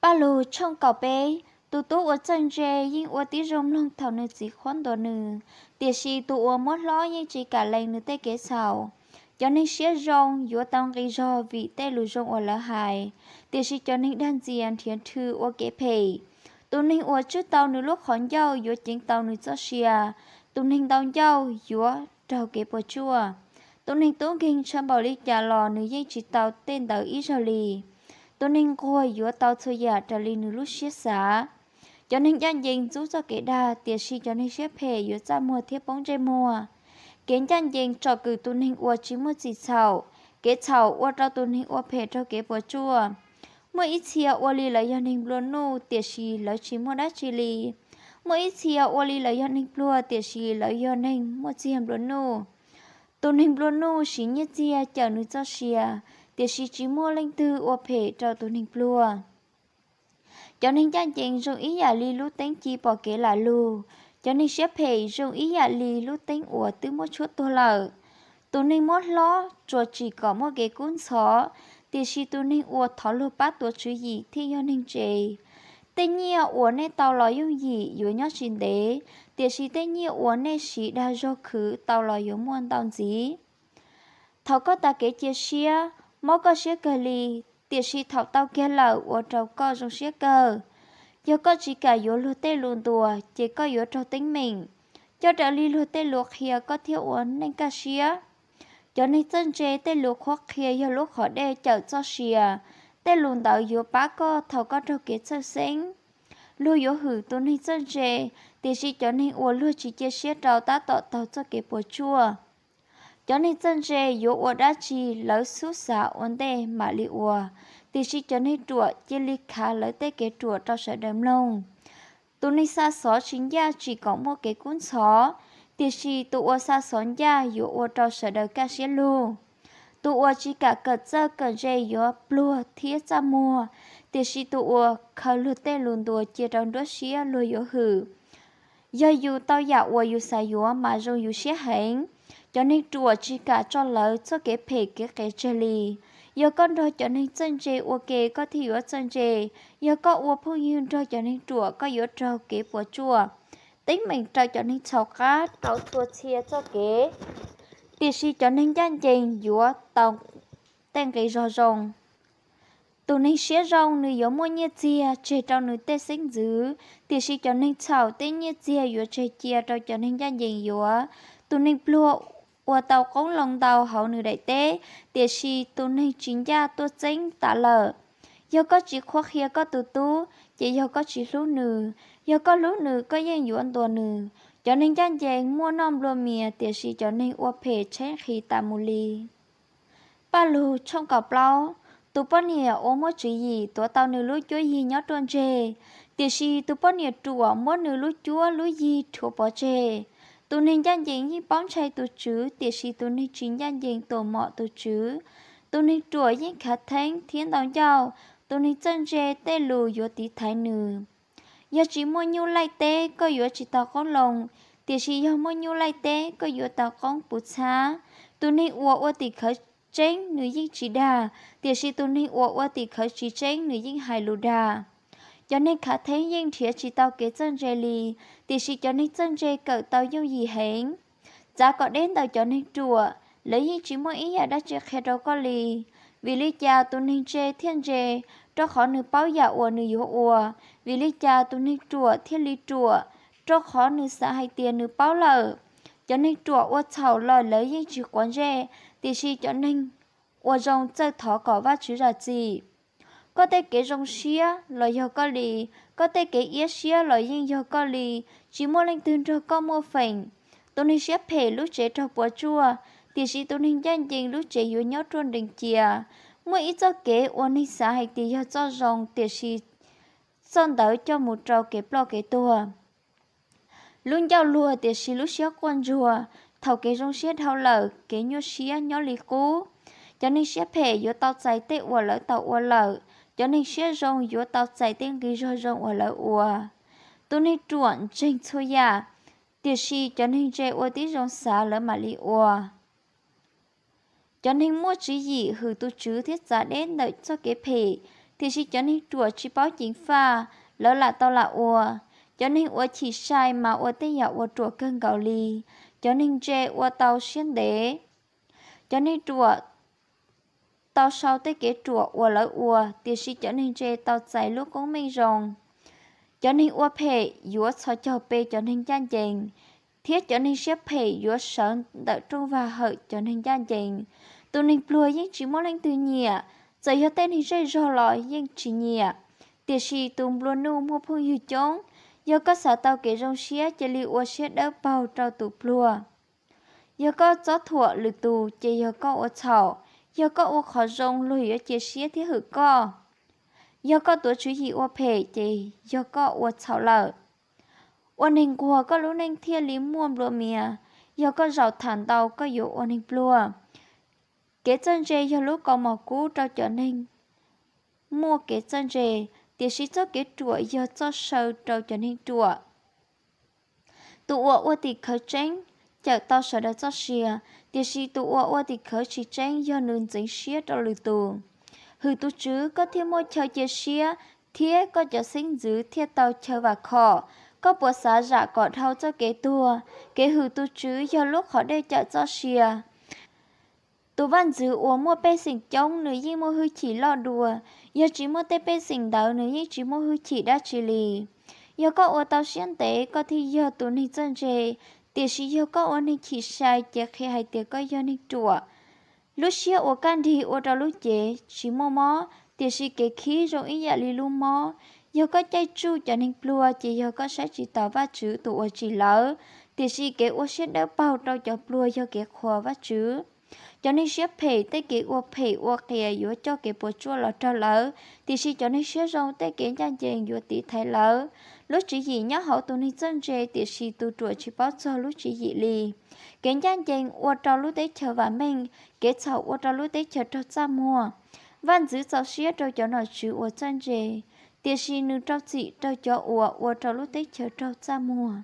Paj Lug tshooj kaum peb. Tus tub uas txawj ntse yeej ua tib zoo mloog thaum nws txiv qhuab ntuas nws, tiam sis tus uas muab hlob yeej tsis kam lees nws tej kev txhaum. Cov neeg siab zoo yuav tau nqi zog vim tej lus zoo uas lawv hais, tiam sis cov neeg dag ntxias nrhiav rhw ua kev phem. Tus neeg uas tswj tau nws lub qhov ncauj yuav ceev tau nws txoj sia. Tus neeg ntau ncauj yuav raug kev puas tsuaj. Tus neeg tub nkeeg ntshaw npaum li cas los nws yeej tsis tau tej ntawd ib zaug li. Tus neeg nquag yuav tau txhua yam raws li nws lub siab xav. Cov neeg ncaj ncees ntxub txoj kev dag, tiam sis cov neeg siab phem yuav txaj muag thiab poob ntsej muag. Kev ncaj ncees tsom kwm tus neeg uas tsis muaj txim txhaum. Kev txhaum ua rau tus neeg ua phem raug kev puas tsuaj. Muaj ib txhia ua li lawv yog neeg nplua nuj, tiam sis lawv tsis muaj dab tsi li. Muaj ib txhia ua li lawv yog neeg pluag, tiam sis lawv yog neeg muaj txiag nplua nuj. Tus neeg nplua nuj siv nyiaj txiag cawm nws txoj sia, tiam sis tsis muaj leej twg ua phem rau tus neeg pluag. Cov neeg ncaj ncees zoo ib yam li lub teeb ci pom kev lam lug. Cov neeg siab phem zoo ib yam li lub teeb uas twb muab tshuab tuag lawm. Tus neeg muab hlob tsuas tsim kom muaj kev kub ntxhov, tiam sis tus neeg uas thov luag pab tuav tswv yim thiaj yog neeg tsev. Tej nyiaj uas nej tau los yooj yim yuav nyob tsis ntev, tiam sis tej nyiaj uas nej siv dag zog khwv tau los yuav muaj ntau ntxiv. Thaum koj tas kev cia siab, mob koj siab kawg li, tiam sis thaum tau kiag lawm ua rau koj zoo siab kawg. Yog koj tsis kam yuav luag tej lus ntuas, ces koj yuav raug teeb meem. Coj raws li luag tej lus qhia koj thiaj ua neej kaj siab. Cov neeg txawj ntse tej lus qhuab qhia yog lub qhov dej cawm txoj sia. Tej lus ntawd yuav pab koj thaum koj raug kev txhawj xeeb. Luag yuav hwm tus neeg txawj ntse, tiam sis cov neeg uas luag tsis cia siab rau tab tom taug txoj kev puas tsuaj. Cov neeg txawj ntse yuav ua dab tsi lawv xub xav ua ntej mam li ua, tiam sis cov neeg ruam cia li khav lawv tej kev ruam rau sawv daws mloog. Tus neeg xa xov tsis ncaj tsim kom muaj kev kub ntxhov, tiam sis tus uas xa xov ncaj yuav ua rau sawv daws kaj siab lug. Tus uas tsis kam kawm txawj kawm ntse yuav pluag thiab txaj muag, tiam sis tus uas khaws luag tej lus ntuas cia rau nruab siab luag yuav hwm. Yog yus tau yam uas yus xav yuav mas zoo yus siab heev. Cov neeg ruam tsis kam tso lawv txoj kev phem kev qias tseg li. Yog koj nrog cov neeg txawj ntse ua ke koj thiaj yuav txawj ntse, yog koj ua phooj ywg nrog cov neeg ruam koj yuav raug kev puas tsuaj. Teeb meem raws cov neeg txhaum qab rau txhua txhia txoj kev, tiam sis cov neeg ncaj ncees yuav tau tej nqi zog zoo. Tus neeg siab zoo nws yuav muaj nyiaj txiag tseg rau nws tej xeeb ntxwv, tiam sis cov neeg txhaum tej nyiaj txiag yuav tseg cia rau cov neeg ncaj ncees yuav. Tus neeg pluag ua tau qoob loo ntau hauv nws daim teb, tiam sis tus neeg tsis ncaj tuaj txeeb tas lawm. Yog koj tsis qhuab qhia koj tus tub, ces yog koj tsis hlub nws. Yog koj hlub nws koj yeej yuav ntuas nws. Cov neeg ncaj ncees muaj noj nplua mias, tiam sis cov neeg ua phem tshaib nqhis tas mus li. Paj Lug tshooj kaum plaub. Tus poj niam uas muaj tswv yim tuav tau nws lub cuab yig nyob ruaj ntseg, tiam sis tus poj niam ruam muab nws lub cuab lub yig rhuav pov tseg. Tus neeg ncaj ncees yeej paub ntshai tus Tswv, tiam sis tus neeg tsis ncaj ncees tuam mom tus Tswv. Tus neeg ruam yeej khav theeb thiab ntau ncauj, tus neeg txawj ntse tej lus yuav tiv thaiv nws. Yog tsis muaj nyuj laij teb koj yuav tsis tau qoob loo, tiam sis yog muaj nyuj laij teb koj yuav tau qoob puv txhab. Tus neeg uas ua tim khawv tseeb nws yeej tsis dag, tiam sis tus neeg uas ua tim khawv tsis tseeb nws yeej hais lus dag. Cov neeg khav theeb yeej nrhiav tsis tau kev txawj ntse li, tiam sis cov neeg txawj ntse kawm tau yooj yim heev. Txav kom deb ntawm cov neeg ruam, lawv yeej tsis muaj ib yam dab tsi qhia rau koj li. Vim li cas tus neeg ntse thiaj ntse? Rau qhov nws paub yam uas nws yuav ua. Vim li cas tus neeg ruam thiaj li ruam? Rau qhov nws xav hais tias nws paub lawm. Cov neeg ruam ua txhaum los lawv yeej tsis quav ntsej, tiam sis cov neeg ua zoo txawj thov kom Vajtswv zam txim. Koj tej kev zoo siab los yog koj li, koj tej kev iab siab los yeej yog koj li, tsis muaj leej twg nrog koj muaj feem. Tus neeg siab phem lub tsev raug puas tsuaj, tiam sis tus neeg ncaj ncees lub tsev yuav nyob ruaj nrees cia. Muaj ib txoj kev uas neeg xav hais tias yog txoj zoo, tiam sis txoj ntawd coj mus rau kev ploj kev tuag. Lub ncauj luag tiam sis lub siab quaj ntsuag, thaum kev zoo siab dhau lawm, kev nyuaj siab nyob li qub. Cov neeg siab phem yuav tau txais tej uas lawv tau ua lawm, cov neeg siab zoo yuav tau txais tej nqi zog zoo uas lawv ua. Tus neeg ruam ntseeg txhua yam, tiam sis cov neeg ntse ua tib zoo xav lawv mam li ua. Cov neeg muaj tswv yim hwm tus Tswv thiab txav deb ntawm txoj kev phem, Tiam sis cov neeg ruam tsis paub ceev faj, lawv lam tau lam ua. Cov neeg uas chim sai mas ua tej yam uas ruam kawg nkaus li. Cov neeg ntse ua tau siab ntev. Cov neeg ruam tau sau tej kev ruam uas lawv ua, tiam sis cov neeg ntse tau txais lub koob meej zoo. Cov neeg ua phem yuav txhos caug pe cov neeg ncaj ncees, thiab cov neeg siab phem yuav sawv ntawm rooj vag hawm cov neeg ncaj ncees. Tus neeg pluag yeej tsis muaj leej twg nyiam, txawm yog tej neeg zej zog los yeej tsis nyiam. Tiam sis tus nplua nuj muaj phooj ywg coob. Yog koj xav tau kev zoo siab, cia li ua siab dawb paug rau tus pluag. Yog koj txob thuam lwm tus, ces yog koj ua txhaum. Yog koj ua qhov zoo, luag yuav cia siab thiab hwm koj. Yog koj tuav tswv yim ua phem, ces yog koj ua txhaum lawm. Ua neeg nquag koj lub neej thiaj li muaj nplua mias. Yog koj zaum tham ntau, koj yuav ua neeg pluag. Kev txawj ntse yog lub kaus mom kub rau cov neeg muaj kev txawj ntse, tiam sis txoj kev ruam yog txoj saw rau cov neeg ruam. Tus uas ua tim khawv tseeb cawm tau sawv daws txoj sia, tiam sis tus uas ua tim khawv tsis tseeb yog nws ntxeev siab rau lwm tus. Hwm tus Tswv, koj thiaj muaj chaw cia siab, thiab koj cov xeeb ntxwv thiaj tau chaw vam khom. Koj puas xav zam kom dhau txoj kev tuag? Kev hwm tus Tswv yog lub qhov dej cawm txoj sia. Tus vaj ntxwv uas muaj pej xeem coob, nws yeej muaj hwj chim loj dua. Yog tsis muaj tej pej xeem ntawd, nws yeej tsis muaj hwj chim dab tsi li. Yog koj ua tau siab ntev, koj thiaj yog tus neeg txawj ntse, tiam sis yog koj ua neeg chim sai, ces qhia hais tias koj yog neeg ruam. Lub siab uas kaj nrig ua rau lub cev tsis muaj mob, tiam sis kev khib zoo ib yam li lub mob. Yog koj caij tsuj cov neeg pluag, ces yog koj saib tsis taus Vajtswv tus uas tsim lawv, tiam sis kev ua siab dawb paug rau cov pluag yog kev qhuas Vajtswv. Cov neeg siab phem tej kev ua phem ua qias yuav coj kev puas tsuaj los raug lawv, tiam sis cov neeg siab zoo tej kev ncaj ncees yuav tiv thaiv lawv. Lub tswv yim nyob hauv tus neeg txawj ntse, tiam sis tus ruam tsis paub txog lub tswv yim li. Kev ncaj ncees ua rau lub teb chaws vam meej, kev txhaum ua rau lub teb chaws raug txaj muag. Vaj ntxwv txaus siab rau cov nom tswv uas txawj ntse, tiam sis nws rau txim rau cov uas ua rau lub teb chaws raug txaj muag.